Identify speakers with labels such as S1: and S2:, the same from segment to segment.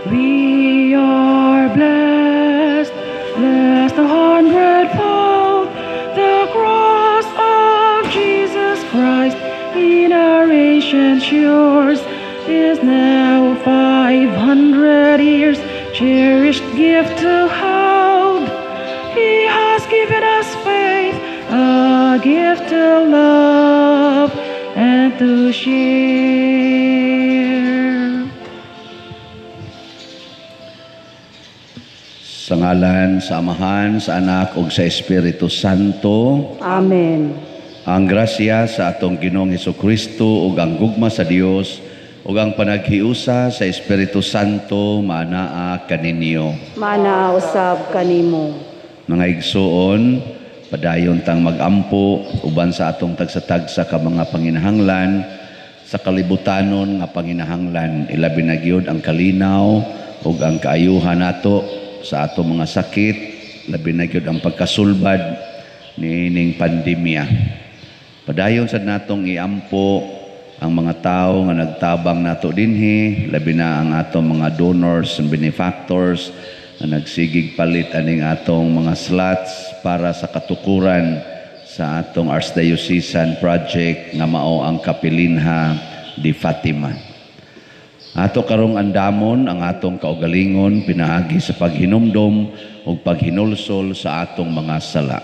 S1: We are blessed, blessed a hundredfold. The cross of Jesus Christ in our ancient shores is now 500 years, cherished gift to hold. He has given us faith, a gift to love and to share.
S2: Sa ngalan sa Amahan, sa Anak ug sa Espiritu Santo.
S3: Amen.
S2: Ang grasya sa atong Ginoong Hesukristo ug ang gugma sa Dios ug ang panaghiusa sa Espiritu Santo maanaa kaninyo.
S3: Maanaa usab kanimo.
S2: Mga igsoon, padayon tang magampo uban sa atong tagsa-tagsa ka mga panginahanglan sa kalibutanon nga panginahanglan, ilabi na gyud ang kalinaw ug ang kaayuhan nato sa atong mga sakit, labi na gyud ang pagkasulbad niining pandemya. Padayon sad natong iampo ang mga tawo nga nagtabang nato dinhi, labi na ang atong mga donors and benefactors na nagsigig palit aning atong mga slots para sa katukuran sa atong Archdiocesan project nga mao ang Kapilinha di Fatima. Ato karong andamon ang atong kaugalingon pinaagi sa paghinumdom ug paghinulsol sa atong mga sala.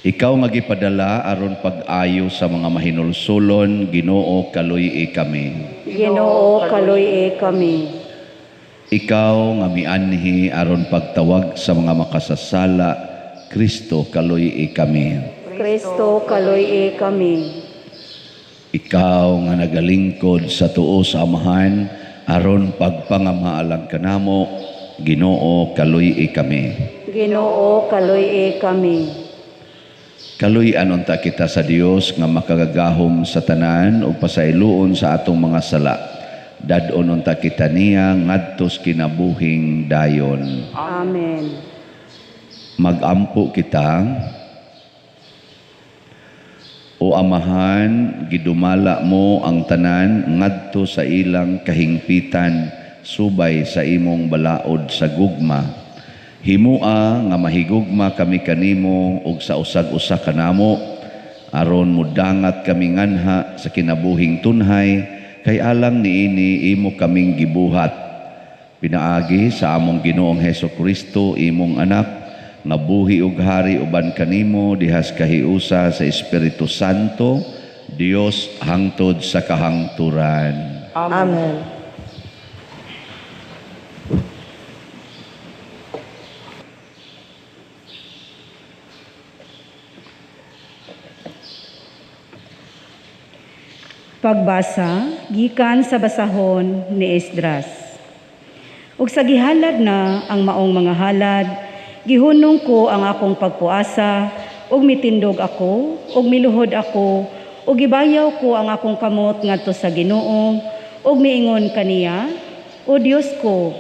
S2: Ikaw nga gipadala aron pag-ayo sa mga mahinulsolon, Ginoo, kaluy-i kami.
S3: Ginoo, kaluy-i kami.
S2: Ikaw nga mianhi aron pagtawag sa mga makasasala, Kristo, kaluy-i kami.
S3: Kristo, kaluy-i kami.
S2: Ikaw nga nagalingkod sa tuo sa Amahan aron pagpangamaalang kanamo, Ginoo, kaluy-i kami.
S3: Ginoo, kaluy-i kami.
S2: Kaluy-an unta kita sa Dios nga makagagahom sa tanan ug pasayloon sa atong mga sala. Dad-on unta kita niya ngadtos kinabuhing dayon.
S3: Amen.
S2: Magampo kita. O Amahan, gidumala mo ang tanan ngadto sa ilang kahingpitan subay sa imong balaod sa gugma. Himua nga mahigugma kami kanimo ug sa usag-usa kanamo, aron mudangat kami nganha sa kinabuhing tunhay, kay alang niini imo kaming gibuhat. Pinaagi sa among Ginoong Heso Kristo, imong anak, nga buhi ug hari uban kanimo dihas kahiusa sa Espiritu Santo, Dios hangtod sa kahangturan.
S3: Amen. Pagbasa gikan sa basahon ni Esdras. Ug sa gihalad na ang maong mga halad, gihunong ko ang akong pagpuasa, ug mitindog ako, ug miluhod ako, ug gibayaw ko ang akong kamot ngadto sa Ginoo, ug miingon kaniya, O Dios ko,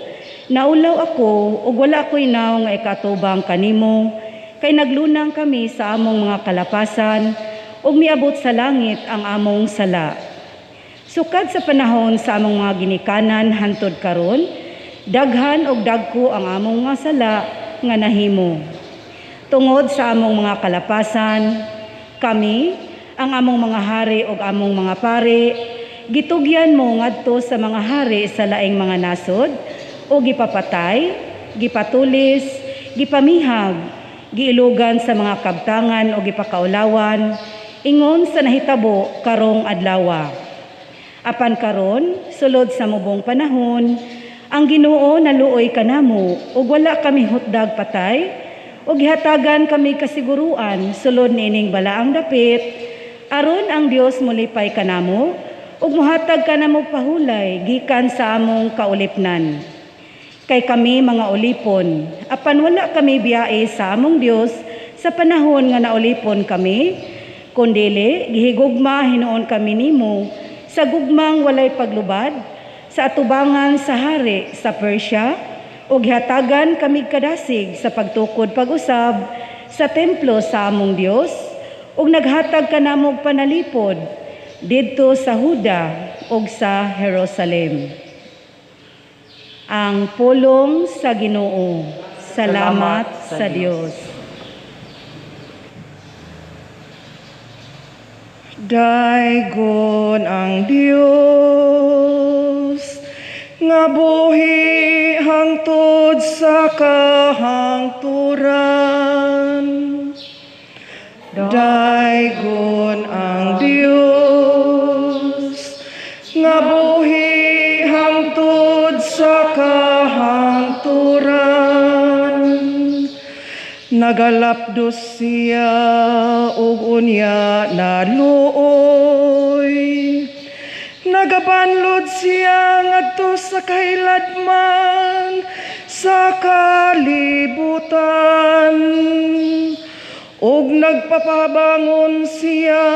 S3: naulaw ako ug wala ako'y naong nga ikatubang kanimo, kay naglunang kami sa among mga kalapasan, ug miabot sa langit ang among sala. Sukad sa panahon sa among mga ginikanan hantod karon, daghan og dagko ang among mga sala nga nahimo. Tungod sa among mga kalapasan, kami, ang among mga hari ug among mga pari, gitugyan mo ngadto sa mga hari sa laing mga nasod, o gipapatay, gipatulis, gipamihag, giilugan sa mga kabtangan o gipakaulawan, ingon sa nahitabo karong adlawa. Apan karon, sulod sa mubong panahon, ang Ginoo naluoy kanamo ug wala kami hutdag patay, ug gihatagan kami kasiguruan sulod niining balaang dapit, aron ang Dios molipay kanamo ug mohatag kanamo pahulay gikan sa among kaulipnan. Kay kami mga ulipon, apan wala kami biyae sa among Dios sa panahon nga naulipon kami, kundili gihigugma hinuon kami nimo sa gugmang walay paglubad sa atubangan sa hari sa Persia, ug gihatagan kami kadasig sa pagtukod pag-usab sa templo sa among Dios, ug naghatag kanamo og panalipod didto sa Huda ug sa Jerusalem. Ang pulong sa Ginoo. Salamat sa Dios.
S1: Daygon ang Dios nga buhi hangtod sa kahangturan. Daygon ang Dios nga buhi hangtod sa kahangturan. Nagalapdos siya ug unya naluoy. Nagabanlod siya ngadto sa kahiladman sa kalibutan. Ug nagpapabangon siya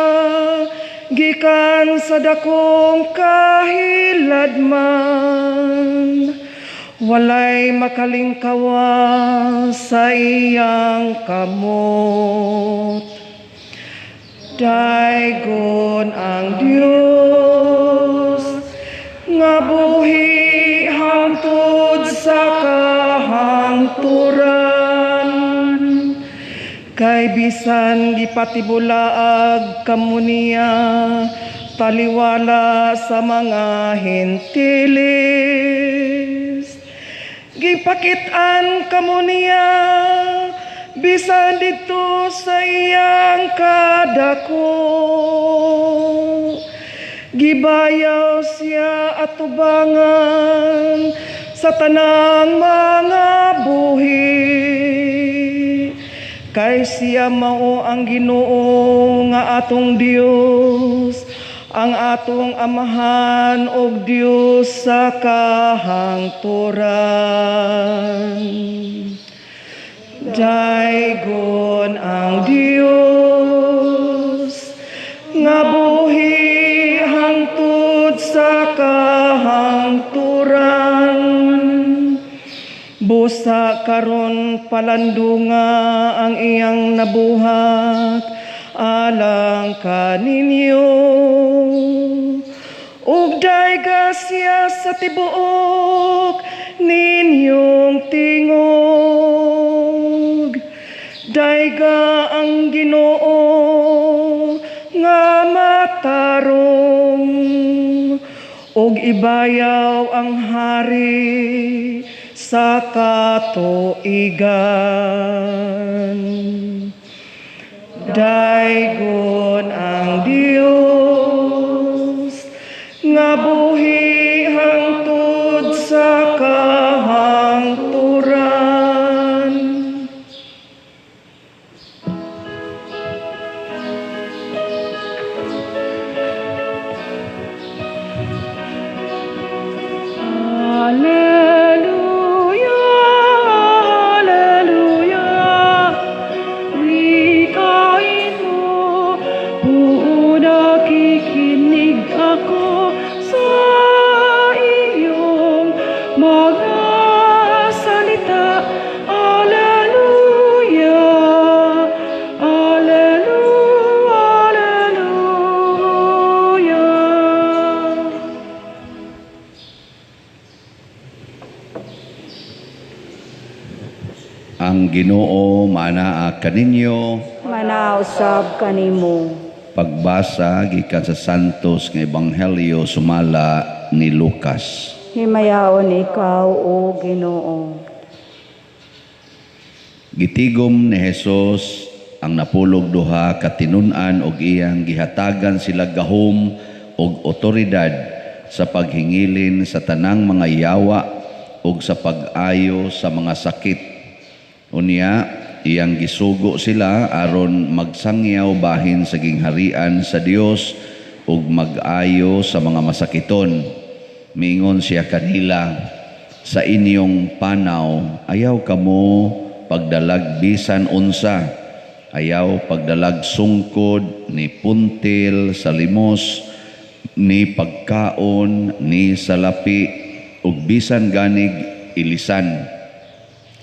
S1: gikan sa dakong kahiladman. Walay makalingkawa sa iyang kamot. Daygon ang Dios nga buhi hangtod sa kahangturan. Kay bisan gipatibulaag kamo niya, taliwala sa mga hentilis. Gipakit-an kamo niya, bisan didto sa iyang kadako. Gibayaw siya atubangan sa tanang mga buhi. Kay siya mao ang Ginoo nga atong Dios, ang atong Amahan og Dios sa kahangturan. Daygon ang Dios nga buhi hangtod sa kahangturan. Busa karon palandunga ang iyang nabuhat alang kaninyo. Ug dayga siya sa tibuok ninyong tingog. Dayga ang Ginoo nga matarong, ug ibayaw ang hari sa katuigan. Daygon ang Dios nga buhi hangtod sa kahangturan. Alleluia, alleluia, wikain mo, buo nakikinig ako sa iyong mga salita. Alleluia, alleluia, alleluia.
S2: Ang Ginoo manaa kaninyo.
S3: Manausab kanimo.
S2: Pagbasa gikan sa Santos nga Ebanghelyo sumala ni Lucas.
S3: Himayaon ikaw, o Ginoo.
S2: Gitigom ni Hesus ang napulog duha ka tinun-an og iyang gihatagan sila gahom og otoridad sa paghingilin sa tanang mga yawa og sa pag-ayo sa mga sakit. Unya, iyang gisugo sila aron magsangyaw bahin sa gingharian sa Dios ug mag-ayo sa mga masakiton. Miingon siya kanila, sa inyong panaw ayaw kamo pagdalag bisan unsa, ayaw pagdalag sungkod ni puntil sa limos, ni pagkaon, ni salapi, ug bisan ganig ilisan.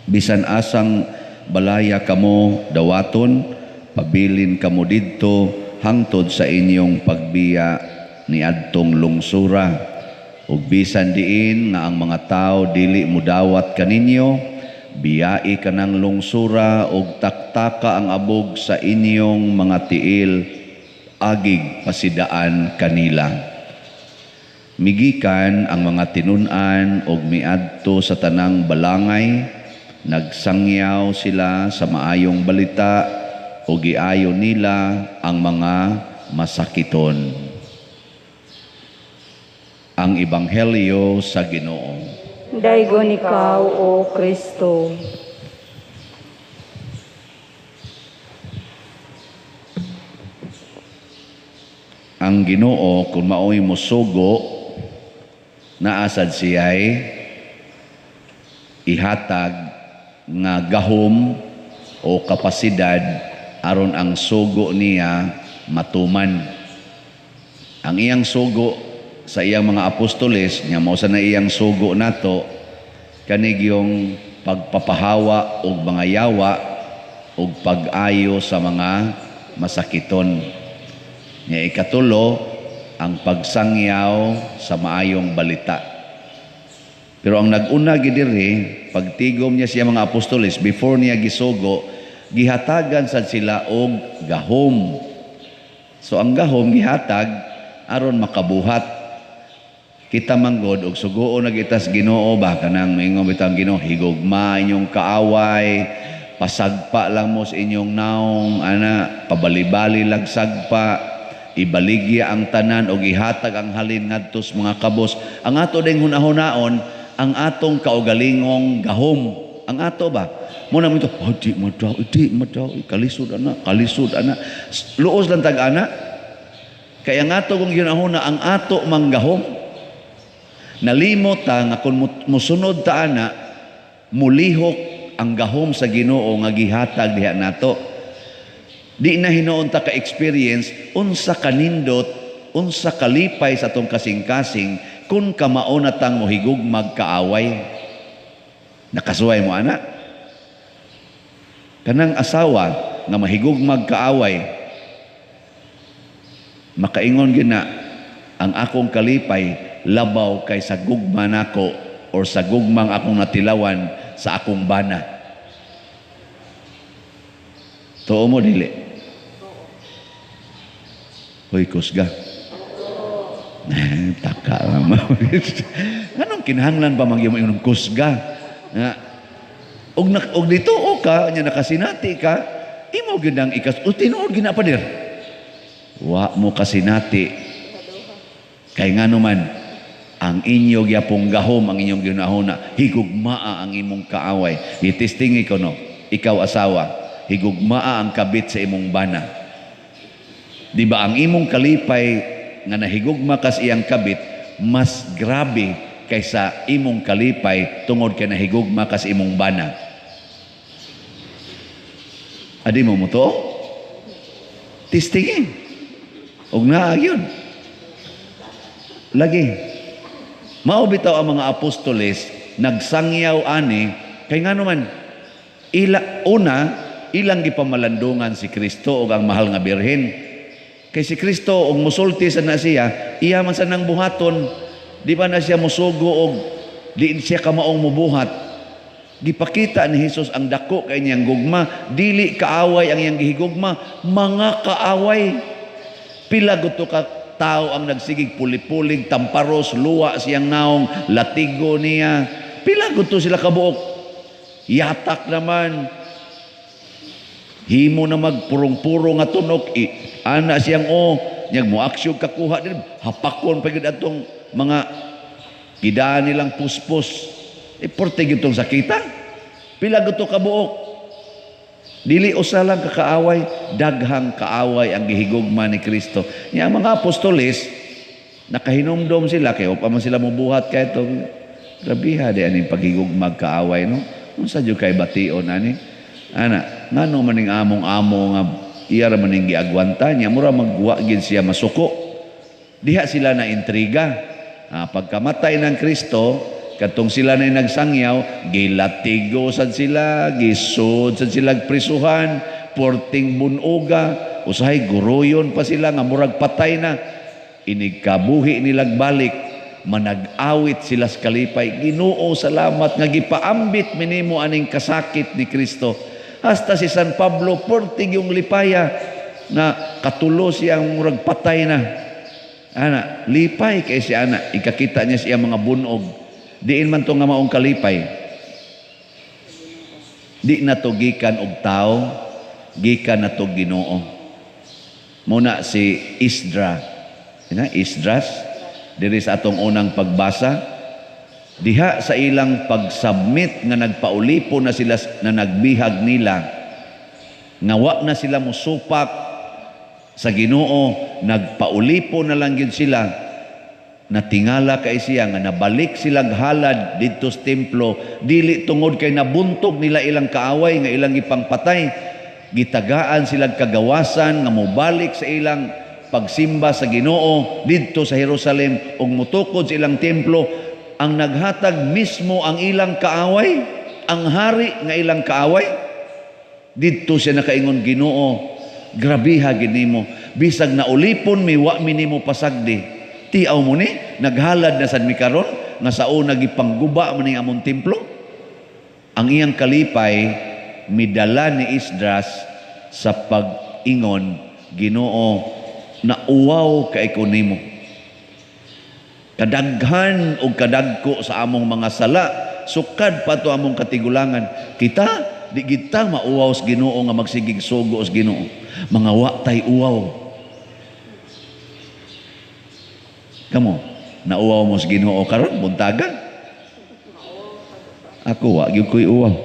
S2: Bisan asang balaya kamo dawaton, pabilin kamo didto hangtod sa inyong pagbiya niadtong lungsura. Ug bisan diin nga ang mga tawo dili mudawat kaninyo, biyai kanang lungsura ug taktaka ang abog sa inyong mga tiil, agig pasidaan kanila. Migikan ang mga tinun-an og miadto sa tanang balangay, nagsangyaw sila sa maayong balita ug giayo nila ang mga masakiton. Ang Ebanghelyo sa Ginoo.
S3: Daygon ikaw, O Kristo.
S2: Ang Ginoo kung maoy mosugo, naasad siya'y ihatag nga gahom o kapasidad aron ang sugo niya matuman. Ang iyang sugo sa iyang mga apostoles, niya mao sa na iyang sugo nato, kanigyong pagpapahawa og mga yawa og pag-ayo sa mga masakiton. Niya ikatulo, ang pagsangyaw sa maayong balita. Pero ang nag-una gid diri, pagtigom niya siya mga apostoles, before niya gisugo, gihatagan sad sila og gahom. So ang gahom gihatag aron makabuhat. Kita manggod og sugoon na kita sa Ginoo ba kanang maingon bitaw ang Ginoo, higugma inyong kaaway, pasagpa lang mo sa inyong naong ana, pabalibali lag sagpa, ibaligya ang tanan og ihatag ang halin ngadto sa mga kabos. Ang ato ding hunahunahon, ang atong kaugalingong gahom. Ang ato ba? Muna mo ito, oh, di mo daw, di mo daw, kalisod ana, kalisod ana. Luos lang tag ana. Kaya ang ato kung ginahuna, ang ato manggahom. Nalimot ta nga kung musunod ta ana, mulihok ang gahom sa Ginoo nga gihatag diha nato. Di na hinuon ta ka-experience unsa kanindot, unsa kalipay sa atong kasing-kasing kung kamao na tang mohigugmag kaaway. Nakasuway mo ana. Kanang asawa nga mahigugmag kaaway, makaingon gyud na ang akong kalipay labaw kay sa gugma nako or sa gugmang akong natilawan sa akong bana. Tuo mo dili? Hoy, kusga. Taka naman. Anong kinahanglan pa magyamo yung kusga? Nga, og dito o ka, nya nakasinati ka, imo gyud ang ikas, o tinuod gyud na pa dir. Wa mo kasinati. Kay ngano man, ang inyo gyapong gahom, ang inyong ginahuna, higugmaa ang imong kaaway. Itestingi ko no, ikaw asawa, higugmaa ang kabit sa imong bana. Di ba ang imong kalipay nga nahigugma kas iyang kabit, mas grabe kaysa imong kalipay tungod kay nahigugma kas imong bana. Adi mo mo to? Testingin. Og naa gyud. Lagi. Mao bitaw ang mga apostoles nagsangyaw ani kay ngano man ila una ilang gipamalandungan si Kristo ug ang mahal nga birhen. Kay si Kristo og musulti sa na siya, iya man sa nang buhaton, di ba na siya musugo og di siya kamaong mubuhat. Gipakita ni Hesus ang dako kay niyang gugma, dili kaaway ang iyang gihigugma, mga kaaway. Pila guto ka tao ang nagsigig pulipulig, tamparos, luwa siyang naong, latigo niya. Pila guto sila kabuok. Yatak naman. Himo na magpurong-puro nga tunok, ana siyang o, nyag moaksyon kakuha din, hapakon pa gyud atong mga gidaan nilang puspos. Porte gyud tong sakita. Pila guto kabuok. Dili usa lang kakaaway, daghang kaaway ang gihigugma ni Kristo. Nya ang mga apostoles nakahinumdom sila kay pa man sila mobuhat kay to. Grabiha di aning paghigugmag kaaway no. Unsa jud kay bation ani? Ana, ngano man ning among amo nga iya ra man ning giagwanta niya, mura magwa gid siya masuko. Diha sila na intriga. Pagkamatay ng Kristo, katong sila na nagsangyaw, gilatigo sad sila, gisud sad sila prisuhan, porting bunuga, usahay guruyon pa sila nga murag patay na. Inig kabuhi nilag balik, manag-awit sila sa kalipay. Ginoo, salamat nga gipaambit minimo aning kasakit ni Kristo. Hasta si San Pablo, pertig yung lipaya na katulo siyang murag patay na. Ana, lipay kay si ana, ikakita niya siya mga bunog. Diin man to nga maong kalipay. Di na to gikan og tao, gikan na to Ginoo. Muna si Isdra. Ina, Isdras, diri sa atong unang pagbasa, diha sa ilang pagsubmit nga nagpaulipo na sila na nagbihag nila, nga wa na sila musupak sa Ginoo, nagpaulipo na lang gyud sila, natingala kay siya nga nabalik sila halad didto sa templo, dili tungod kay nabuntog nila ilang kaaway nga ilang gipangpatay, gitagaan sila kagawasan nga mobalik sa ilang pagsimba sa Ginoo didto sa Jerusalem ug motukod sa ilang templo. Ang naghatag mismo ang ilang kaaway, ang hari nga ilang kaaway. Didto siya nakaingon, Ginoo, grabiha gid nimo, bisag naulipon mi, wa mi nimo pasagdi. Tiaw mo ni naghalad na sad mi karon nga sa una gipangguba man ning among templo. Ang iyang kalipay midala ni Esdras sa pag-ingon, Ginoo, nauwaw kay ko nimo. Kadaghan og kadagko sa among mga sala, sukad pa to among katigulangan. Kita di kita mauwaw sa Ginoo nga magsigig sugo sa Ginoo. Mga wa tay uwaw. Kamo, nauwaw mo sa Ginoo karon buntaga? Ako wa gyud ko'y uwaw.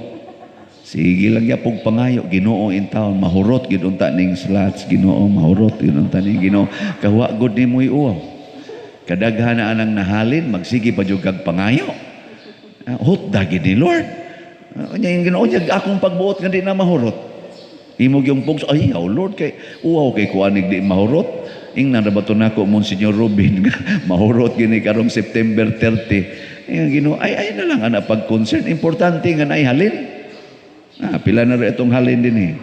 S2: Sige lang gyapong pangayo, Ginoo in town, mahurot gyud unta ning slots, Ginoo, mahurot gyud unta ning Ginoo. Kawa gud nimoy uwaw. Kadaghan na anang nahalin, magsige pa jud kag pangayo. Hutda gid ni Lord. Unya yung Ginoo, unya akong pagbuot nga di na mahurot. Imo gyung pugso, ay, oh Lord, kay uwaw kay kuanig di mahurot. Ingnan ra ba to nako Monsignor Robin mahurot gini karong September 30. Ingon Ginoo, ay na lang ana pag-concern, importante nga naay halin. Pila na ra itong halin din eh.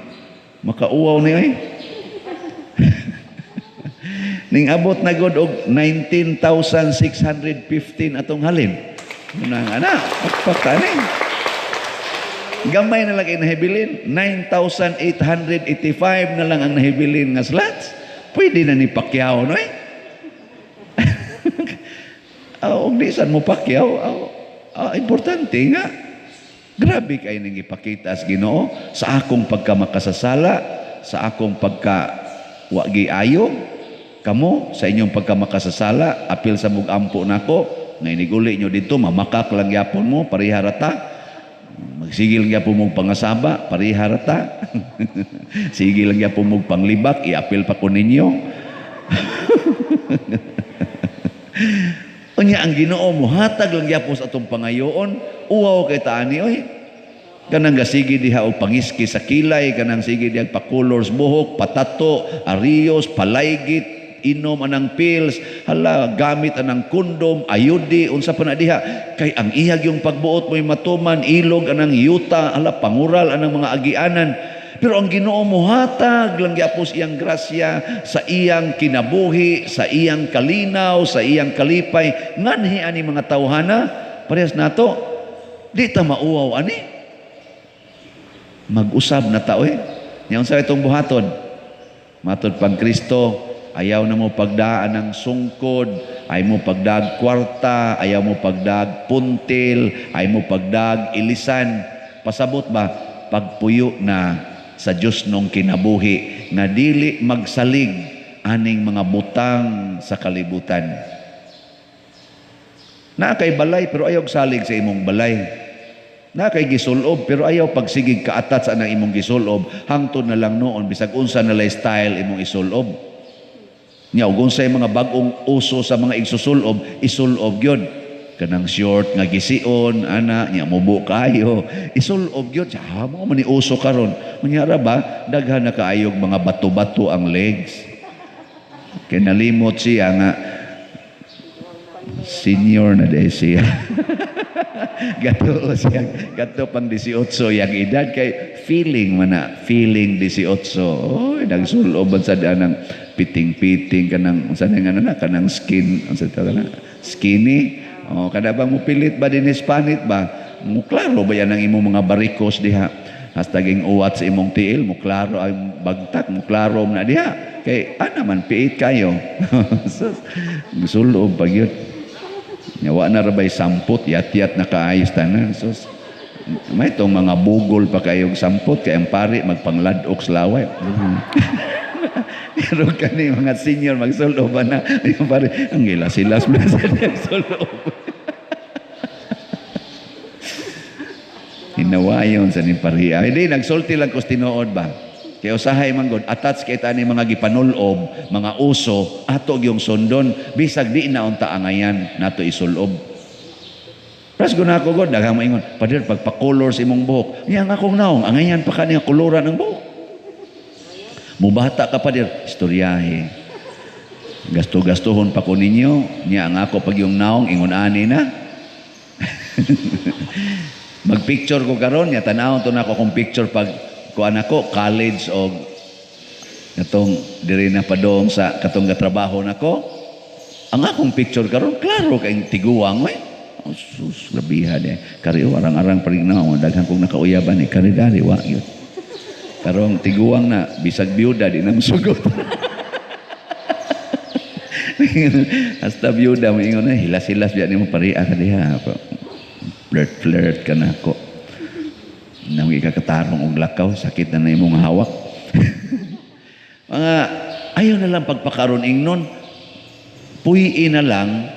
S2: Makauwaw ni ay. Ning abot na god og 19,615 atong halin. Muna ana, pakpak ani. Gamay na lang ang nahibilin, 9,885 na lang ang nahibilin nga slots. Pwede na ni Pacquiao, no eh? Og di san mo Pacquiao, importante nga. Grabe kay ning ipakita sa Ginoo sa akong pagkamakasasala, sa akong pagka wa giayo kamo sa inyong pagkamakasasala, apil sa mug-ampo nako nga iniguli nyo dito, mamakak lang gyapon mo, pareha ra ta. Magsigil gyapon mong pangasaba, pareha ra ta. Sigil lang gyapon mong panglibak, iapil pa ko ninyo. Unya ang Ginoo mohatag lang gyapon sa atong pangayoon, uwaw kay taani oy. Kanang gasigi diha og pangiski sa kilay, kanang sige diha pakulor sa buhok, patato, arios, palaygit, inom anang pills, hala gamit anang kondom, ayudi, unsa pa na diha. Kay ang ihag yung pagbuot mo'y matuman, ilog anang yuta, hala pangural anang mga agianan. Pero ang Ginoo mohatag lang gyapon iyang grasya sa iyang kinabuhi, sa iyang kalinaw, sa iyang kalipay. Nganhi ani mga tawhana, parehas nato, di ta mauwaw ani. Mag-usab na tao eh. Nya unsa itong buhaton? Matod pang Kristo, ayaw na mo pagdaan ng sungkod, ayaw mo pagdaag kwarta, ayaw mo pagdaag puntil, ayaw mo pagdaag ilisan. Pasabot ba? Pagpuyo na sa Diyos nung kinabuhi nga dili magsalig aning mga butang sa kalibutan. Naa kay balay pero ayaw salig sa imong balay. Naa kay gisulob pero ayaw pagsigig kaatat sa anang imong gisulob, hangtod na lang noon bisag unsa na lay style imong isulob. Nya og unsay mga bag-ong uso sa mga igsusulob, isulob gyud. Kanang short nga gision ana nya mubo kayo, isulob gyud. Ha mo man ni uso karon. Unya ra ba daghan na kaayog mga bato-bato ang legs. Kay nalimot siya nga senior na day siya. Gato siya, gato pang 18 yang edad kay feeling man na, feeling 18. Oy, nagsulob sa anang piting-piting kanang unsa na nga na kanang skin, unsa ta kana? Skinny. Oh, kada bang mo pilit ba dinis panit ba? Mo klaro ba yan ang imong mga barikos diha? Hasta ging uwat sa imong tiil, mo klaro ang bagtak, mo klaro na diha. Kay ana man piit kayo. Sulob pag yun. Wa na rabay sampot, yat-yat na kaayos tanan. Sus. May itong mga bugol pa kayong sampot, kay ang pari magpangladok sa laway. Pero kani mga senior magsulob na. Yung pari, ang gilas-silas mo sa sulob. Hinawayon sa ning pariha. Hindi, nagsulti lang ko tinuod ba? Kaya usahay man god, attach kay tani mga gipanulob, mga uso, ato gyung sundon, bisag di na unta angayan, nato isulob. Pras guna ako god, daghang moingon, pader pagpa-color sa imong buhok. Niya ang akong naong, angayan pa kaniya koloran ang buhok. Mubata ka pader, istoryahe. Gasto-gastohon pa ko ninyo, niya ang ako pag yung naong, ingon ani na. Magpicture ko karon, niya tan-awon to na ako kung picture pag kuan ako college og katong diri na padong sa katong gatrabaho nako. Ang akong picture karon klaro kay tiguang we. Oh, sus, grabiha di. Kari arang-arang parig na daghan kong nakauyaban ni kari dari wa gyud. Karong tiguang na bisag byuda di na mosugot. Hasta byuda moingon na hilas-hilas biya nimo pariha ka diha. Flirt-flirt ka na ako. Nang ikakatarong og lakaw, sakit na na imong hawak. Mga ayaw na lang pagpakaron ingnon, puyi na lang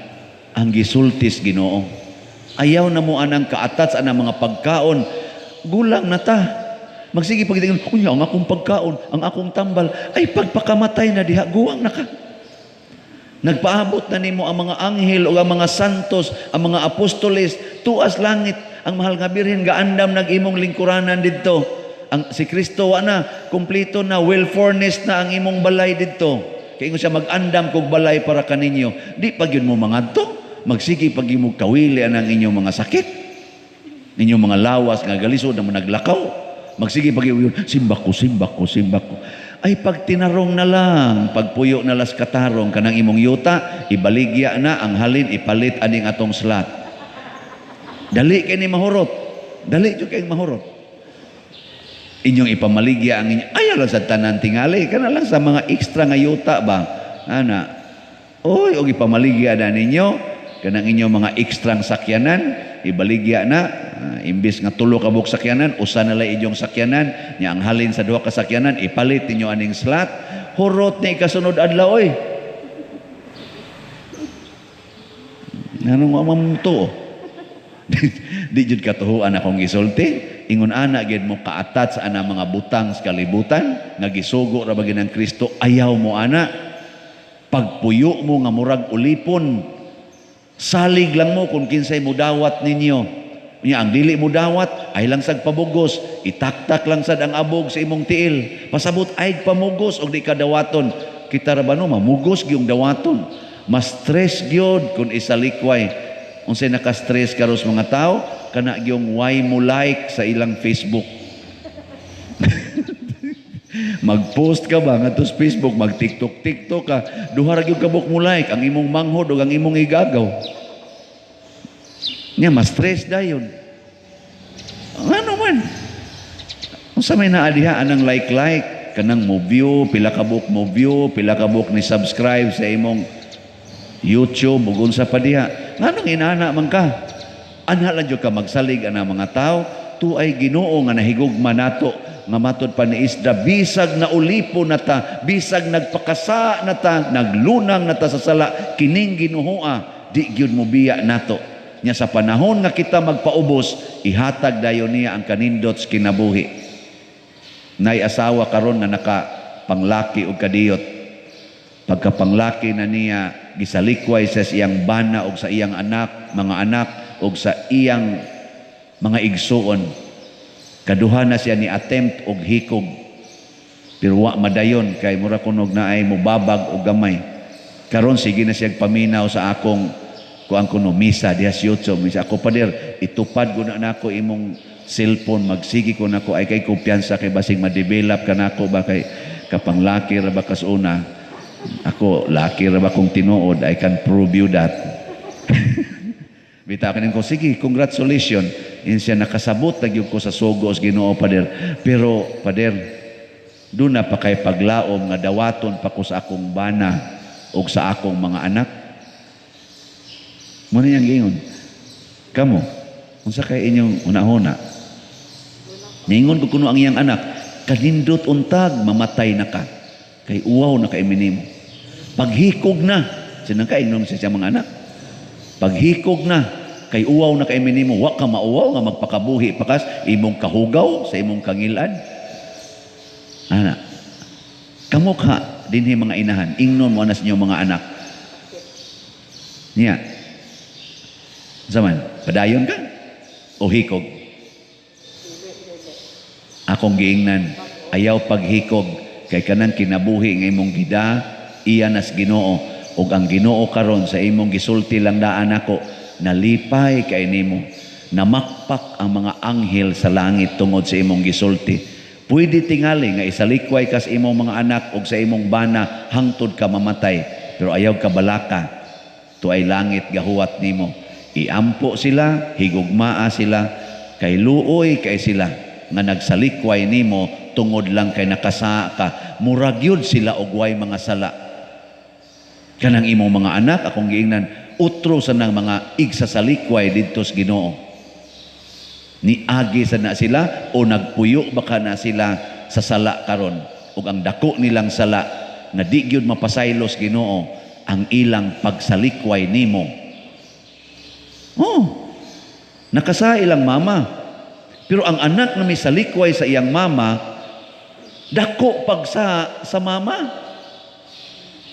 S2: ang gisultis Ginoo. Ayaw na mo anang kaatats anang mga pagkaon, gulang na ta. Magsige pagtingin, unya ang akong pagkaon, ang akong tambal, ay pagpakamatay na diha, guwang na ka. Nagpaabot na nimo ang mga anghel o ang mga santos, ang mga apostoles, tuas langit, ang mahal nga birhen gaandam nag imong lingkuranan didto. Ang si Kristo wa na, kumpleto na, well furnished na ang imong balay didto. Kay ingon siya mag-andam kog balay para kaninyo. Di pag yun mo mangadto, magsige pag yun mo kawili anang inyong mga sakit, inyong mga lawas nga galisod na mo naglakaw. Magsige pag yun, simbak ko, simbak ko, simbak ko. Ay pagtinarong na lang, pagpuyo na las katarong kanang imong yuta, ibaligya na ang halin, ipalit aning atong slat. Dali kay ni mahurot. Dali jud kay mahurot. Inyong ipamaligya ang inyo. Ayaw lang sa tanan tingali, kana lang sa mga extra nga yuta ba? Ana. Oy, og ipamaligya na ninyo kanang inyong mga ekstrang sakyanan, ibaligya na. Imbis nga tulo ka buok sakyanan, usa na lang inyong sakyanan, nya ang halin sa duha ka sakyanan, ipalit ninyo aning slot. Hurot ni ikasunod adlaw oy. Nganong wa man tuo? Di jud katuhuan akong gisulti. Ingon ana gyud mo ka-attach ana mga butang sa kalibutan nga gisugo ra ba gyud ang Kristo, ayaw mo ana. Pagpuyo mo nga murag ulipon, salig lang mo kung kinsay mudawat ninyo. Nya ang dili mo dawat ay lang sag pamugos, itaktak lang sad ang abog sa imong tiil. Pasabot ay pamugos og di ka dawaton. Kita ra ba no mamugos gyung dawaton. Mas stress gyud kun isalikway. Unsay naka-stress karos mga tao kana gyung why mo like sa ilang Facebook. Mag-post ka ba ngadto sa Facebook, mag-TikTok TikTok ka, duha ra gyud ka buok mo like ang imong manghod ug ang imong igagaw. Nya ma-stress dayon. Ano man? Unsa may naa diha anang like-like kanang mo view, pila ka buok mo view, pila ka buok ni subscribe sa imong YouTube ug unsa pa diha. Nganong inana man ka? Anha lang jud ka magsalig ana mga tao, tuay Ginoo nga nahigugma nato nga matod pa ni Isda, bisag na ulipo na ta, bisag nagpakasa na ta, naglunang na ta sa sala, kining Ginooa di gyud mo biya nato. Nya sa panahon nga kita magpaubos, ihatag dayon niya ang kanindot sa kinabuhi. Nay asawa karon nga nakapanglaki og kadiyot. Pagkapanglaki na niya, gisalikway sa iyang bana og sa iyang anak, mga anak og sa iyang mga igsuon. Kaduha na siya ni attempt og hikog. Pero wa madayon kay mura kunog naay mobabag og gamay. Karon sige na siya paminaw sa akong Kuan ko no misa diha sa YouTube. Misa ako, "Pader, itupad ko na nako imong cellphone, magsigi ko nako ay kay kumpiyansa kay basig ma-develop ka nako ba kay kapanglaki ra ba kas una." Ako, laki ra ba kung tinuod, I can prove you that. Bitaw ko, "Sige, congratulations." Ingon siya, "Nakasabot na gyud ko sa sugo sa Ginoo, pader. Pero, pader, duna pa kay paglaom nga dawaton pa ko sa akong bana o sa akong mga anak." Mao niyang giingon. Kamo, unsa kay inyong hunahuna? Niingon ko kuno ang iyang anak, "Kanindot untag mamatay na ka. Kay uwaw na kay minimo. Paghikog na." Sinang kaingnon sa siyang mga anak. "Paghikog na, kay uwaw na kay minimo, wa ka mauwaw nga magpakabuhi pa kas imong kahugaw sa imong kangilad." Ana. Kamo ka dinhi mga inahan, ingnon mo anas inyong mga anak. Niya. Zaman, padayon ka o hikog? Akong giingnan, ayaw paghikog kay kanang kinabuhi nga imong gida, iya nas Ginoo, ug ang Ginoo karon sa imong gisulti lang daan ako, nalipay kay nimo. Namakpak ang mga anghel sa langit tungod sa imong gisulti. Pwede tingali nga isalikway kas imong mga anak ug sa imong bana hangtod ka mamatay, pero ayaw ka balaka, tuay langit gahuwat nimo. Iampo sila, higugmaa sila, kay luoy kay sila nga nagsalikway nimo tungod lang kay nakasa ka. Murag yun sila og way mga sala. Kanang imong mga anak, akong giingnan, utro sa nang mga igsasalikway didto sa Ginoo. Niagi sa na sila o nagpuyo baka na sila sa sala karon, ug ang dako nilang sala nga di gyud mapasaylos Ginoo ang ilang pagsalikway nimo. Oh, nakasa ilang mama. Pero ang anak na may salikway sa iyang mama, dako pag sa mama.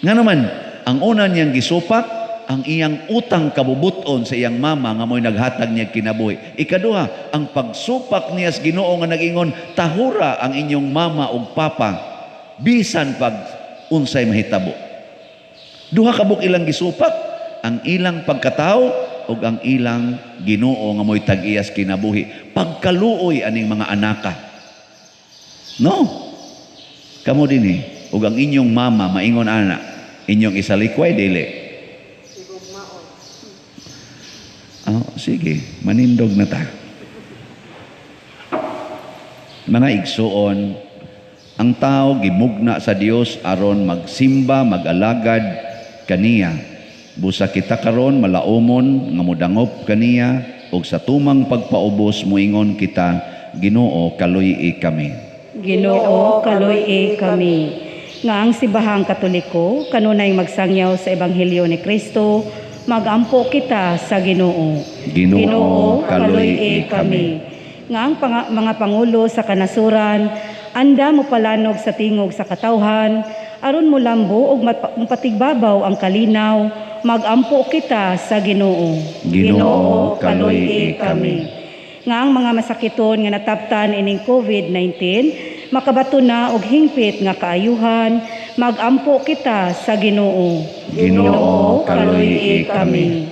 S2: Nga naman, ang una niyang gisupak, ang iyang utang kabubuton sa iyang mama nga mo'y naghatag niya kinabuhi. Ikaduha, ang pagsupak niya sa Ginoo nga nag-ingon, "Tahura ang inyong mama ug papa, bisan pag unsay mahitabo." Duha ka buok ilang gisupak, ang ilang pagkatao ug ang ilang Ginoo nga mo'y tag-iyas kinabuhi. Pagkaluoy aning mga anaka. No. Kamo din eh. Ug ang inyong mama maingon ana, inyong isalikway, dili? Oh, sige, manindog na ta. Mga igsuon, ang tao gimugna sa Dios aron magsimba, mag-alagad kaniya. Busa kita karon malaumon nga modangop kaniya ug sa tumang pagpaubos moingon kita, "Ginoo, kaluy-i kami."
S3: Ginoo, kaluy-i kami. Nga ang Simbahang Katoliko kanunay magsangyaw sa Ebanghelyo ni Kristo, magampo kita sa Ginoo.
S2: Ginoo, kaluy-i kami.
S3: Nga ang mga pangulo sa kanasuran anda mo palanog sa tingog sa katawhan aron molambo ug mapatigbabaw ang kalinaw, magampo kita sa Ginoo.
S2: Ginoo, kaluy-i kami.
S3: Nga ang mga masakiton nga nataptan ining COVID-19 makabato na og hingpit nga kaayuhan, magampo kita sa Ginoo.
S2: Ginoo, kaluy-i kami.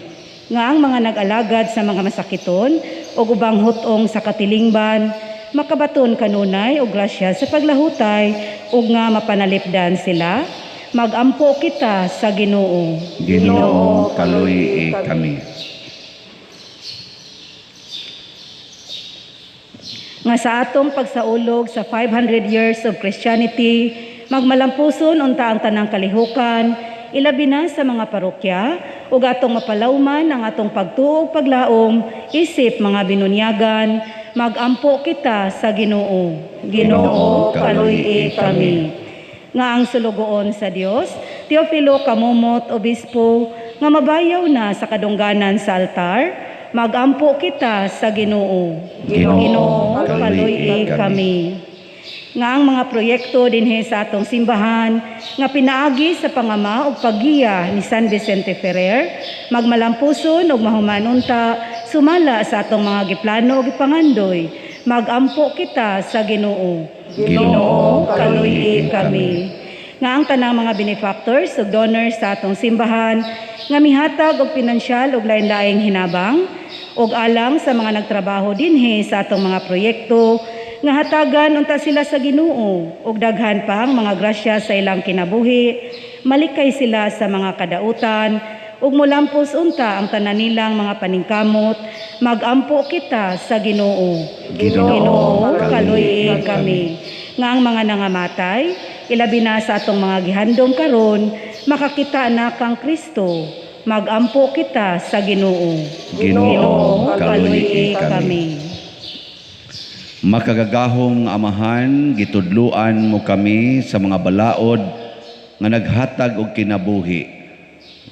S3: Nga ang mga nag-alagad sa mga masakiton ug ubang hutong sa katilingban makabaton kanunay og grasya sa paglahutay ug nga mapanalipdan sila, magampo kita sa Ginoo.
S2: Ginoo, kaluy-i kami.
S3: Nga sa atong pagsaulog sa 500 years of Christianity, magmalampuson unta ang tanang kalihukan, ilabi na sa mga parokya, ug atong mapalawman ang atong pagtuo ug paglaom isip mga binunyagan, magampo kita sa Ginoo. Ginoo, kaluy-i kami. Nga ang sulugoon sa Dios, Teofilo Camomot, Obispo, nga mabayaw na sa kadungganan sa altar, magampo kita sa Ginoo.
S2: Ginoo,
S3: kaluy-i kami. Nga ang mga proyekto dinhi sa atong simbahan nga pinaagi sa pangama ug paggiya ni San Vicente Ferrer, magmalampuson ug mahuman unta sumala sa atong mga giplano ug gipangandoy, magampo kita sa Ginoo.
S2: Ginoo,
S3: kaluy-i kami. Nga ang tanang mga benefactors ug donors sa atong simbahan nga mihatag og pinansyal ug lain-laing hinabang ug alang sa mga nagtrabaho dinhi sa atong mga proyekto nga hatagan unta sila sa Ginoo ug daghan pang mga grasya sa ilang kinabuhi, malikay sila sa mga kadautan ug molampos unta ang tanan nilang mga paningkamot. Magampo kita sa Ginoo.
S2: Ginoo,
S3: kaluy-i kami. Nga ang mga nangamatay, ilabi na sa atong mga gihandom karon, makakita na kang Kristo. Magampo kita sa Ginoo.
S2: Ginoo, kaluy-i kami. Makagagahong Amahan, gitudluan mo kami sa mga balaod nga naghatag og kinabuhi.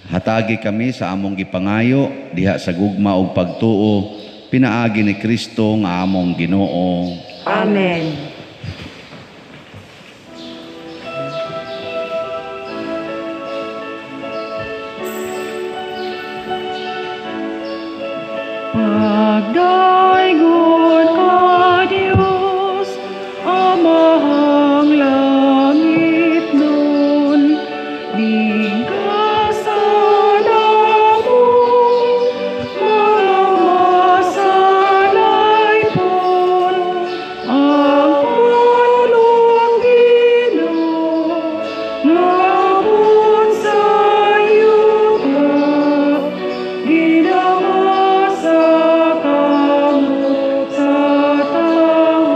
S2: Hatagi kami sa among gipangayo diha sa gugma ug pagtuo, pinaagi ni Kristo nga among Ginoo.
S3: Amen.
S1: Pagdaygon ka, Diyos, Amahang langit nun, bingkasan among mga masalaypon, ang pulong Ginoo, ngapon sa yuta, ginawa sa kamot sa tao.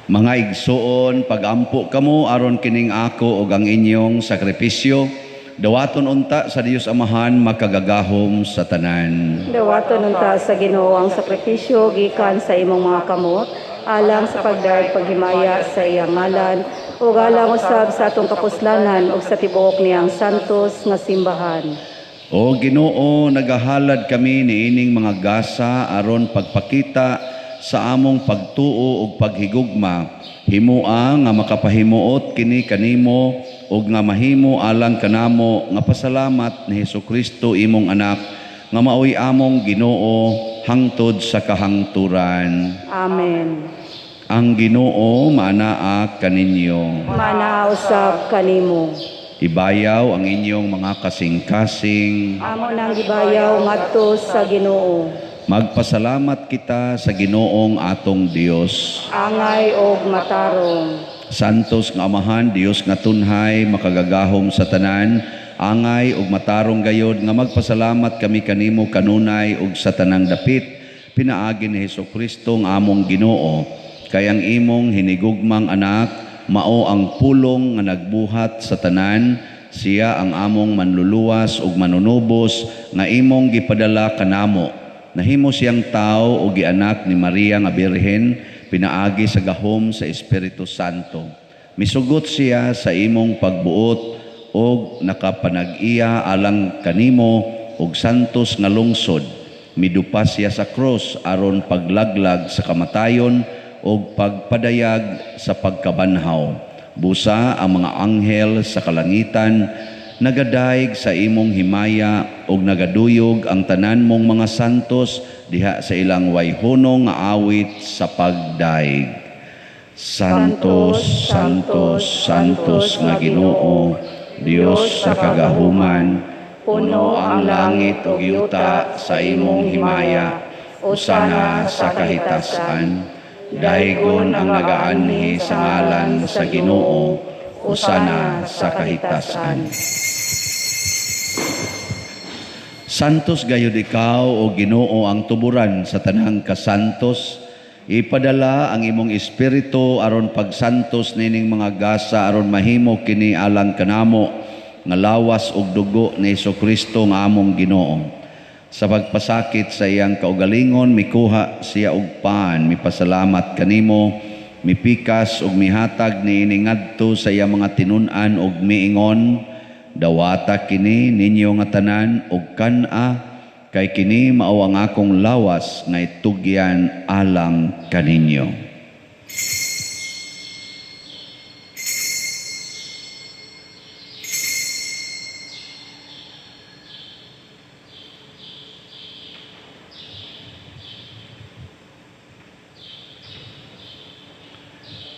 S2: Mga igsoon, pagampo kamo aron kining ako ug ang inyong sakripisyo, dawaton unta sa Dios Amahan makagagahom sa tanan.
S3: Dawaton unta sa Ginoo ang sakripisyo gikan sa imong mga kamot, alang sa pagdarag paghimaya sa iyang ngalan, ug alang usab sa atong kapuslanan ug sa tibuok niyang santos nga simbahan.
S2: O Ginoo, nagahalad kami niining mga gasa aron pagpakita sa among pagtuo ug paghigugma. Himoa nga makapahimuot kini kanimo ug nga mahimo alang kanamo nga pasalamat ni Hesukristo imong anak nga maoy among Ginoo hangtod sa kahangturan.
S3: Amen.
S2: Ang Ginoo maanaa kaninyo.
S3: Maanaa usab kanimo.
S2: Ibayaw ang inyong mga kasing-kasing.
S3: Amo nang gibayaw ngadto sa Ginoo.
S2: Magpasalamat kita sa Ginoong atong Dios.
S3: Angay og matarong.
S2: Santos nga Amahan, Dios nga tunhay, makagagahom sa tanan, angay og matarong gayod nga magpasalamat kami kanimo kanunay og sa tanang dapit, pinaagi ni Hesukristo nga among Ginoo. Kay ang imong hinigugmang anak, mao ang pulong nga nagbuhat sa tanan, siya ang among manluluwas ug manunubos nga imong gipadala kanamo. Nahimo siyang tao o gianak ni Maria nga Birhen, pinaagi sa gahom sa Espiritu Santo. Misugot siya sa imong pagbuot og nakapanag-iya alang kanimo og santos nga lungsod. Midupa siya sa krus aron paglaglag sa kamatayon og pagpadayag sa pagkabanhaw. Busa ang mga anghel sa kalangitan nagadaig sa imong himaya og nagaduyog ang tanan mong mga santos diha sa ilang wayhunong nga awit sa pagdaig. Santos, Santos, Santos nga Ginoo, Dios sa kagahuman, puno ang langit ug yuta sa imong himaya, usana sa kahitasan. Daygon ang nagaanhi sa ngalan sa Ginoo, usana sa kahitasan. Santos gayud ikaw o Ginoo ang tuburan sa tanang kasantos. Ipadala ang imong espiritu aron pagsantos nining mga gasa aron mahimo kini alang kanamo nga lawas ug dugo ni Hesukristo nga among Ginoo. Sa pagpasakit sa iyang kaugalingon mikuha siya og pan, mipasalamat kanimo, mipikas ug mihatag niini ngadto sa iyang mga tinun-an ug miingon, dawata kini ninyo nga tanan og kan-a, Kay kini mao ang akong lawas nga itugyan alang kaninyo.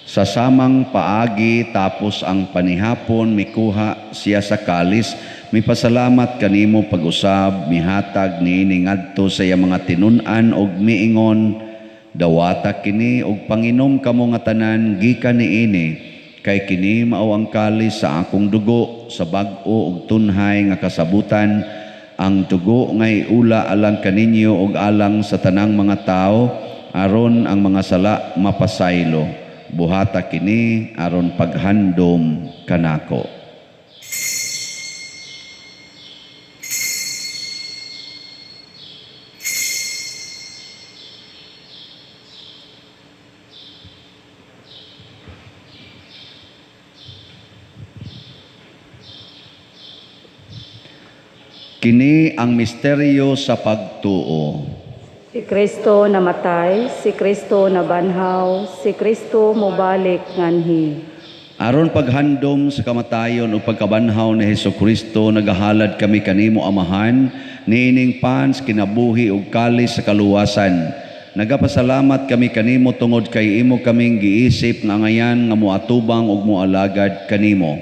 S2: Sa samang paagi tapos ang panihapon, mikuha siya sa kalis, mipasalamat kanimo pag-usab, mihatag niini ngadto sa iyang mga tinun-an og miingon, dawata kini og panginom kamo nga tanan gikan niini, kay kini mao ang kalis sa akong dugo sa bag-o og tunhay nga kasabutan, ang dugo nga iula alang kaninyo og alang sa tanang mga tawo, aron ang mga sala mapasaylo. Buhata kini aron paghandom kanako. Kini ang misteryo sa pagtuo.
S3: Si Kristo namatay, si Kristo nabanhaw, si Kristo mobalik nganhi.
S2: Aron paghandom sa kamatayon o pagkabanhaw ni Hesukristo, nagahalad kami kanimo Amahan, niining pans kinabuhi ug kalis sa kaluwasan. Nagapasalamat kami kanimo tungod kay imo kaming giisip nga angayan nga moatubang ug moalagad kanimo.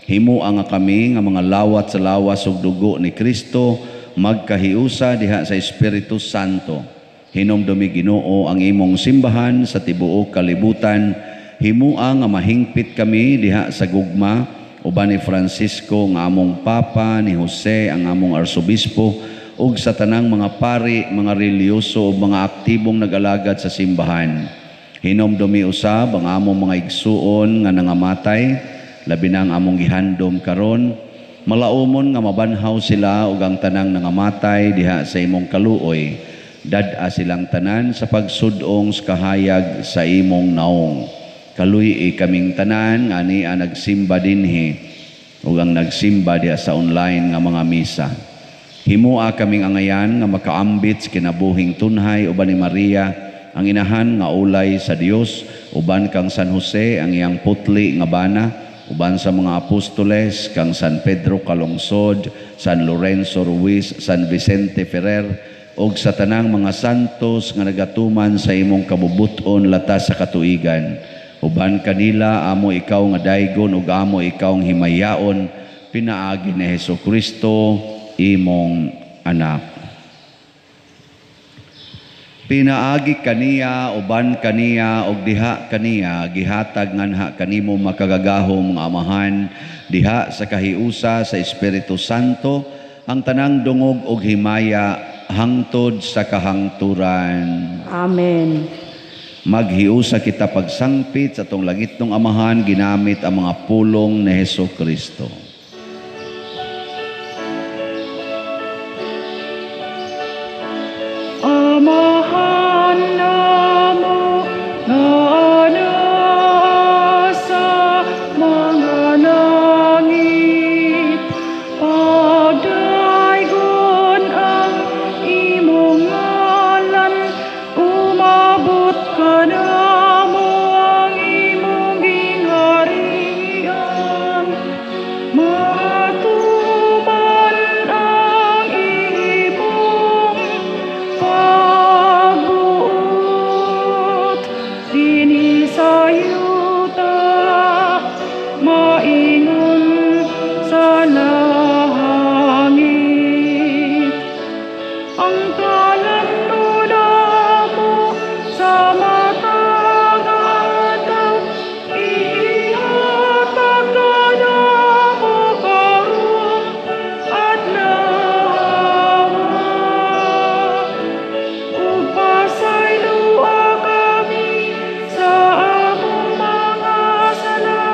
S2: Himoa nga kami nga mga lawat sa lawas ug dugo ni Kristo, magkahiusa diha sa Espiritu Santo. Hinumdumi Ginoo ang imong simbahan sa tibuok kalibutan. Himoa nga mahingpit kami diha sa gugma uban ni Francisco nga among Papa, ni Jose ang among Arsobispo, ug sa tanang mga pari, mga relihiyoso ug mga aktibong nag-alagad sa simbahan. Hinumdumi usab ang among mga igsuon nga nangamatay, labi na ang among gihandom karon. Malaumon nga mabanhaw sila ug ang tanang nangamatay diha sa imong kaluoy. Dad-a silang tanan sa pagsudong sa kahayag sa imong naong. Kaluy-i kaming tanan nga ania nagsimba dinhi ug ang nagsimba diha sa online nga mga misa. Himoa kaming angayan nga makaambit sa kinabuhing tunhay uban ni Maria, ang inahan nga ulay sa Dios, uban kang San Jose ang iyang putli nga bana, uban sa mga apostoles kang San Pedro Calungsod, San Lorenzo Ruiz, San Vicente Ferrer, ug sa tanang mga santos nga nagatuman sa imong kabubut-on latas sa katuigan. Uban kanila amo ikaw nga daygon ug amo ikaw ang himayaon, pinaagi ni Hesukristo imong anak. Pinaagi kaniya, uban kaniya, ug diha kaniya, gihatag nganha kanimo makagagahom nga Amahan, diha sa kahiusa sa Espiritu Santo, ang tanang dungog ug himaya hangtod sa kahangturan.
S3: Amen.
S2: Maghiusa kita pagsangpit sa atong langitnong Amahan, ginamit ang mga pulong ni Hesukristo.
S1: Amahan namo nga naa sa mga langit, pagdaygon ang imong ngalan, umabot kanamo ang imong gingharian. Matuman ang imong pagbuot dinhi sa yuta, maingon sa langit. Ang kalan-on namo sa matag adlaw, ihatag kanamo karong adlaw. Ug pasayloa kami sa among mga sala,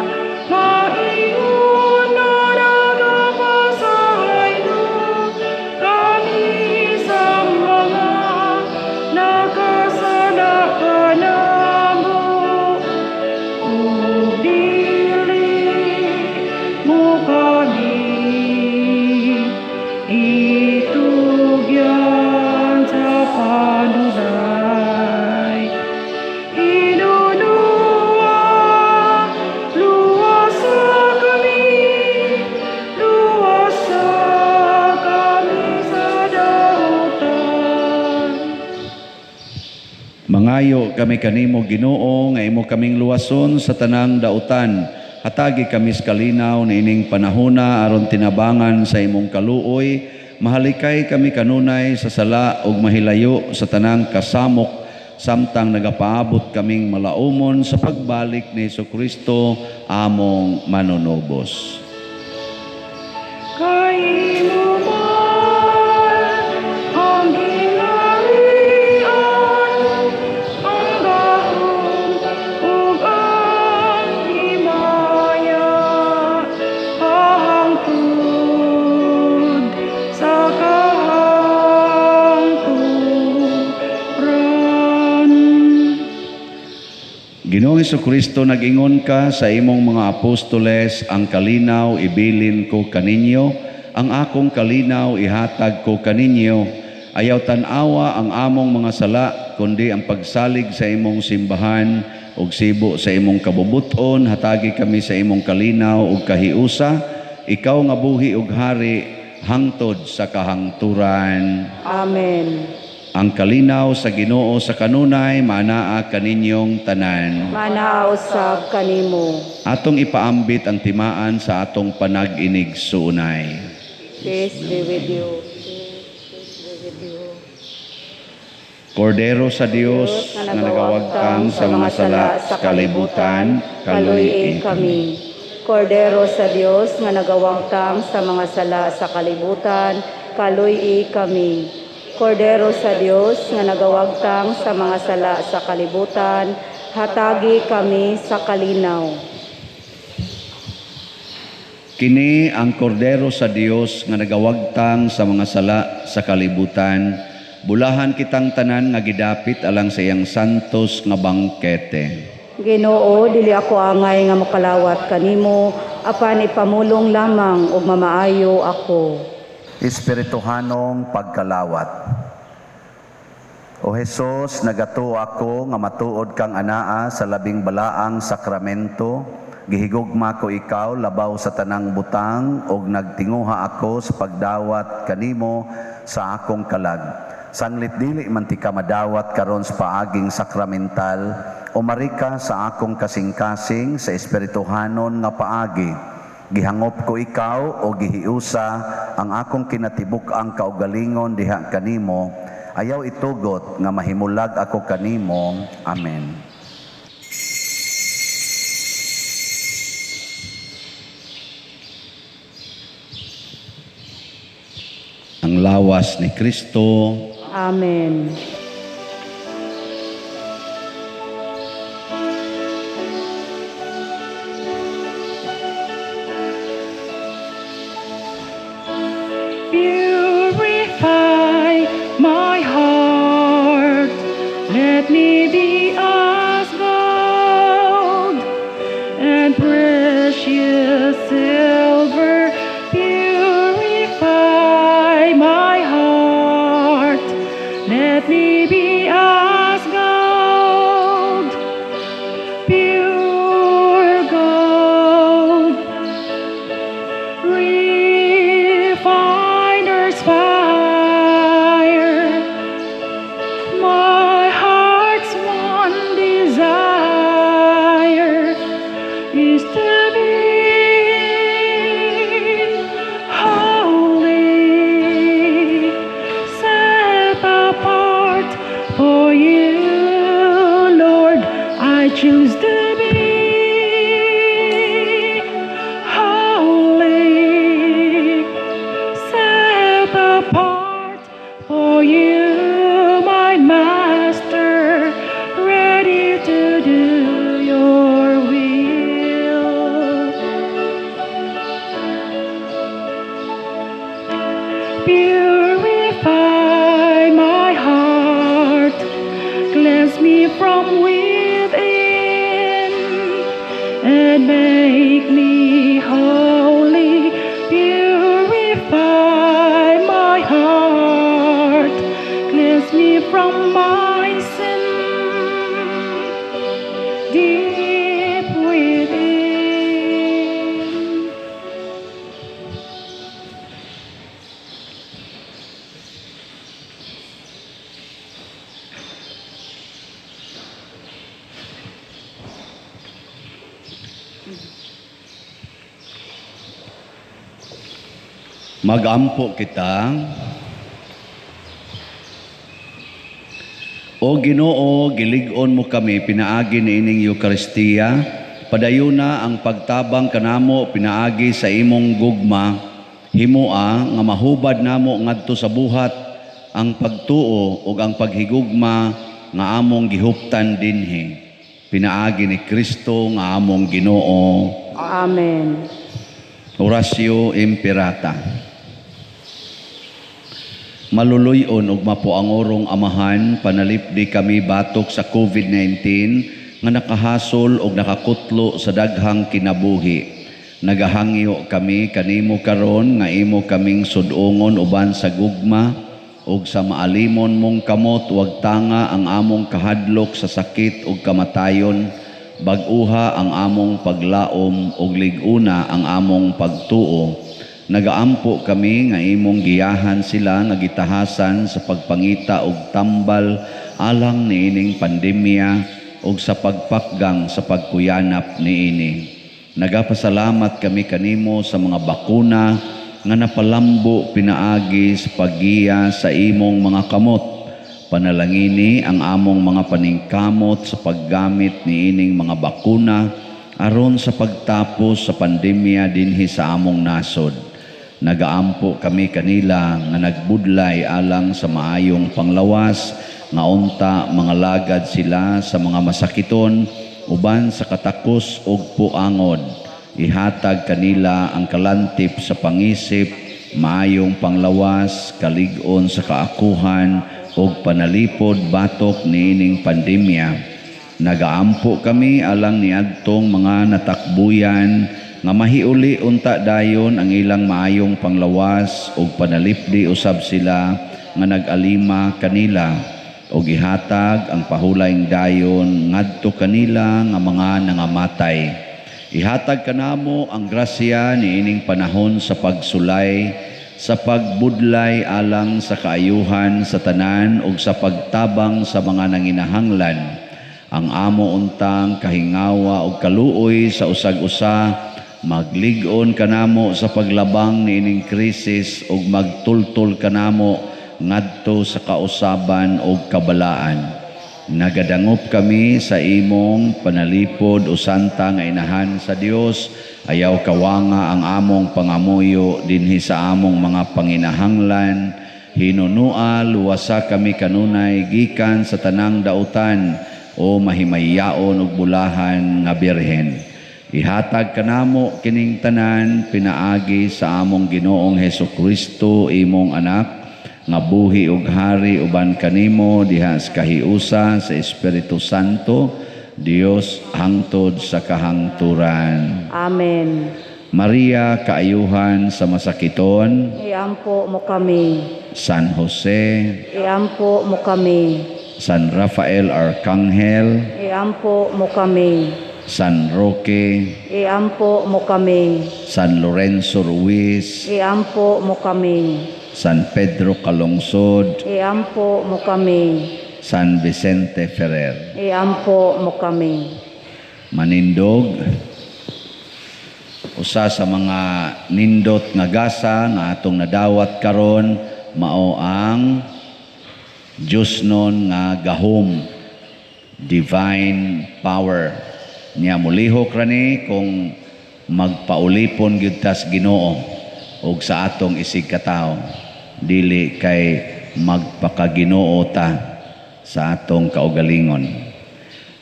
S1: maingon nga nagapasaylo kami sa mga nakasala kanamo. Ug dili mo kami itugyan
S2: Mangayo kami kanimo, Ginoo, nga imo kaming luwason sa tanang dautan. Hatagi kami sa kalinaw niining panahona aron tinabangan sa imong kaluoy. Mahalikay kami kanunay sa sala ug mahilayo sa tanang kasamok samtang nagapaabot kaming malaumon sa pagbalik ni Hesukristo among manunubos.
S1: Kay imo man ang gingharian, ang gahom, ug ang himaya, hangtod sa kahangturan.
S2: Ginoong Hesukristo, nag-ingon ka sa imong mga apostoles, "Ang kalinaw ibilin ko kaninyo, ang akong kalinaw ihatag ko kaninyo." Ayaw tan-awa ang among mga sala, kundi ang pagsalig sa imong simbahan ug sibo sa imong kabubuton, hatagi kami sa imong kalinaw ug kahiusa, ikaw nga buhi ug hari hangtod sa kahangturan.
S3: Amen.
S2: Ang kalinaw sa Ginoo sa kanunay maanaa kaninyong tanan.
S3: Maanaa usab kanimo.
S2: Atong ipaambit ang timaan sa atong panag-inigsuonay.
S3: Peace be with you. Peace be with you.
S2: Kordero sa Dios nga nagawagtang sa mga sala sa kalibutan,
S3: kaluy
S2: kaluy
S3: kami. Kordero sa Dios nga nagawagtang sa mga sala sa kalibutan, kaluy kami. Kordero sa Dios nga nagawagtang sa mga sala sa kalibutan, hatagi kami sa kalinaw.
S2: Kini ang Kordero sa Dios nga nagawagtang sa mga sala sa kalibutan. Bulahan kitang tanan nga gidapit alang sa iyang santos nga bangkete.
S3: Ginoo, dili ako angay nga mokalawat kanimo, apan ipamulong lamang ug mamaayo ako.
S2: Espirituhanong pagkalawat. O Hesus, nagatuo ako nga matuod kang anaa sa labing balaang sakramento. Gihigugma ko ikaw labaw sa tanang butang ug nagtinguha ako sa pagdawat kanimo sa akong kalag. Sanglit dili man tika madawat karon sa paaging sakramental, umari ka sa akong kasing-kasing sa espirituhanon nga paagi. Gihangop ko ikaw o gihiusa ang akong kinatibuk-ang kaugalingon diha kanimo. Ayaw itugot nga mahimulag ako kanimo. Amen. Ang lawas ni Kristo.
S3: Amen.
S1: Purify my heart. Let me be as gold and precious silver. Purify my heart. Let me be as gold, pure gold. Refiner's fire, my heart's one desire is to be holy, set apart for you, Lord. I choose to be holy, set apart for you, my master, ready to do your will. Purify my heart, cleanse me from within, and make me holy. Purify my heart, cleanse me from my sin deep within.
S2: Magampo kita. O Ginoo, gilig-on mo kami pinaagi niining Eukaristiya. Padayuna ang pagtabang kanamo pinaagi sa imong gugma. Himoa nga mahubad namo ngadto sa buhat ang pagtuo ug ang paghigugma nga among gihuptan dinhi. Pinaagi ni Kristo nga among Ginoo.
S3: Amen.
S2: Oratio Imperata. Maluluy-on ug mapuangorong Amahan, panalipdi kami batok sa COVID-19 nga nakahasol ug nakakutlo sa daghang kinabuhi. Nagahangyo kami kanimo karon nga imo kaming sud-ungon uban sa gugma ug sa maalimon mong kamot, wag tanga ang among kahadlok sa sakit ug kamatayon. Bag-uha ang among paglaom ug lig-una ang among pagtuo. Nagaampo kami nga imong giyahan sila nga gitahasan sa pagpangita og tambal alang niining pandemya ug sa pagpakgang sa pagkuyanap niini. Nagapasalamat kami kanimo sa mga bakuna nga napalambo pinaagi sa paggiya sa imong mga kamot. Panalangini ang among mga paningkamot sa paggamit niining mga bakuna aron sa pagtapos sa pandemya dinhi sa among nasod. Nagaampo kami kanila nga nagbudlay alang sa maayong panglawas, nga unta mga lagad sila sa mga masakiton uban sa katakos ug puangod. Ihatag kanila ang kalantip sa pangisip, maayong panglawas, kalig-on sa kaakuhan ug panalipod batok niining pandemya. Nagaampo kami alang niadtong mga natakbuyan nga mahiuli unta dayon ang ilang maayong panglawas ug panalipdi usab sila nga nag-alima kanila ug ihatag ang pahulayng dayon ngadto kanila nga mga nangamatay. Ihatag kanamo ang grasya niining panahon sa pagsulay, sa pagbudlay alang sa kaayuhan sa tanan ug sa pagtabang sa mga nanginahanglan. Ang amo untang kahingawa ug kaluoy sa usag-usa, maglig-on kanamo sa paglabang niining krisis ug magtultol kanamo ngadto sa kausaban ug kabalaan. Nagadangop kami sa imong panalipod o santa nga inahan sa Dios. Ayaw kawanga ang among pangamuyo dinhi sa among mga panginahanglan. Hinunua luwasa kami kanunay gikan sa tanang dautan o mahimayaon ug bulahan nga birhen. Ihatag kanamo kining tanan pinaagi sa among Ginoong Hesus Kristo, imong anak, nga buhi ug hari uban kanimo diha sa kahiusa sa Espiritu Santo, Dios hangtod sa kahangturan.
S3: Amen.
S2: Maria, kaayuhan sa masakiton,
S3: iampo mo kami.
S2: San Jose,
S3: iampo mo kami.
S2: San Rafael Arcangel,
S3: iampo mo kami.
S2: San Roque,
S3: iampo mo kami.
S2: San Lorenzo Ruiz,
S3: iampo mo kami.
S2: San Pedro Calungsod,
S3: iampo mo kami.
S2: San Vicente Ferrer,
S3: iampo mo kami.
S2: Manindog, usa sa mga nindot nga gasa nga atong nadawat karon mao ang Diyosnon nga gahom, divine power. Niya mulihok ra ni kung magpaulipon gyud tas Ginoo og sa atong isig katawo, dili kay magpakaginoo ta sa atong kaugalingon.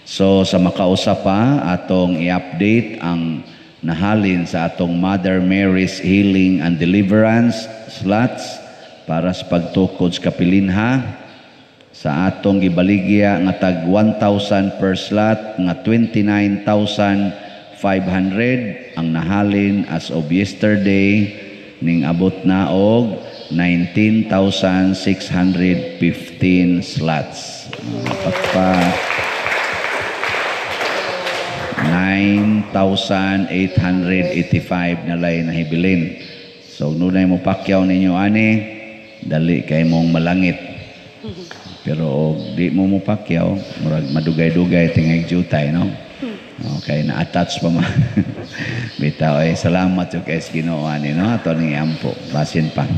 S2: So sa makausa pa atong i-update ang nahalin sa atong Mother Mary's Healing and Deliverance slots para sa pagtukod sa kapilinha. Sa atong gibaligya nga tag 1,000 per slot nga 29,500 ang nahalin as of yesterday, ning abot na og 19,615 slots. Pakpak. 9,885 na lay nahibilin. So nunay mo pakyaw ninyo ani, dali kay mong malangit. Pero og di mo mopakyaw, murag madugay-dugay tingay jutay, no? Okay, na-attach pa man. Bitaw ay salamat jud kay sa Ginoo ani, no, ato ning iampo basin pa.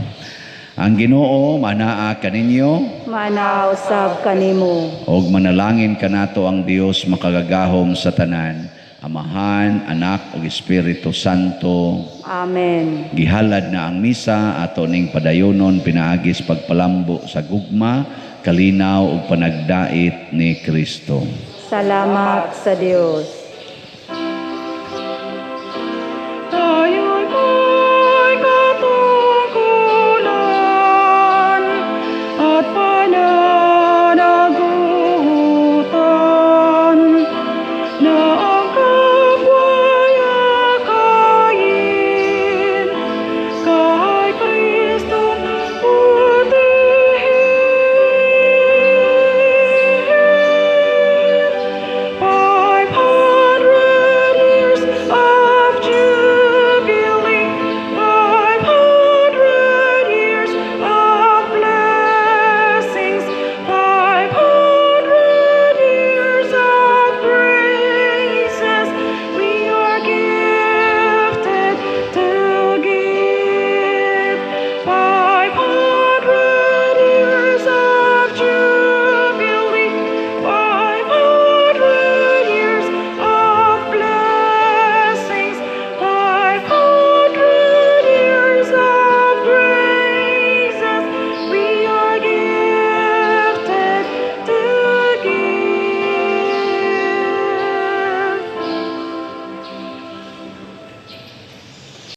S2: Ang Ginoo manaa kaninyo.
S3: Manaa usab kanimo.
S2: Og manalangin kanato ang Dios makagagahom sa tanan, Amahan, Anak ug Espiritu Santo.
S3: Amen.
S2: Gihalad na ang misa, ato ning padayonon pinaagi sa pagpalambo sa gugma, kalinaw ug panagdait ni Kristo.
S3: Salamat sa Dios.